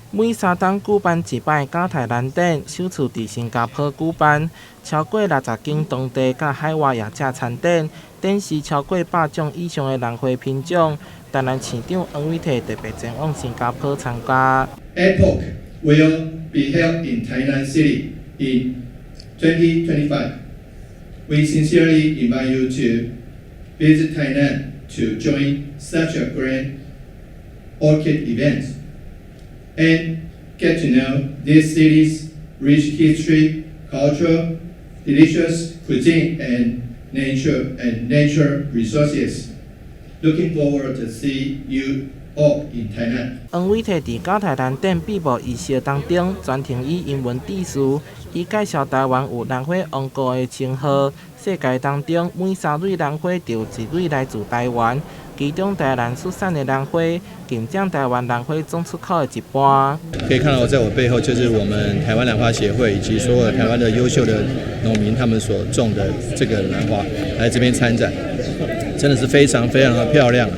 每3冬舉辦一擺亞太蘭展，首次佇新加坡舉辦，超過60間當地佮海外業者參展，展示超過100種以上的蘭花品種。台南市長黃偉哲特別前往新加坡參加。 APOC will be held in Tainan City in 2025. We sincerely invite you to visit Tainan to join such a grand orchid event and get to know this city's rich history, culture, delicious cuisine, and nature resources. Looking forward to see you all in Tainan. 黃偉哲佇亞太蘭展閉幕儀式當中，全程以英文致辭，伊介紹台灣有蘭花王國的稱號，世界當中每三蕊蘭花就有一蕊來自台灣，其中台南出產的蘭花，僅佔台灣蘭花總出口的一半。可以看到，在我背後就是我們台灣蘭花協會以及所有台灣的優秀的農民他們所種的這個蘭花來這邊參展，真的是非常非常的漂亮。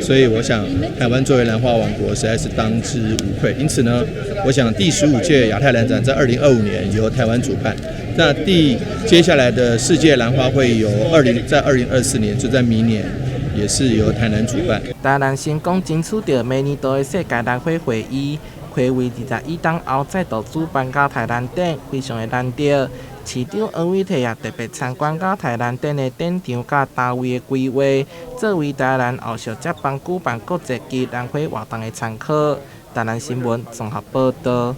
所以我想，台灣作為蘭花王國，實在是當之無愧。因此呢，我想第15屆亞太蘭展在2025年由台灣主辦，那接下來的世界蘭花會由在2024年，就在明年，也是由台南主辦。台南成功爭取著明年度的世界蘭花會議，睽違21冬後再度主辦亞太蘭展，非常的難得。市長黃偉哲也特別參觀亞太蘭展的展場佮單位的規劃，作為台南後續接班舉辦國際級蘭花活動的參考。台南新聞綜合報導。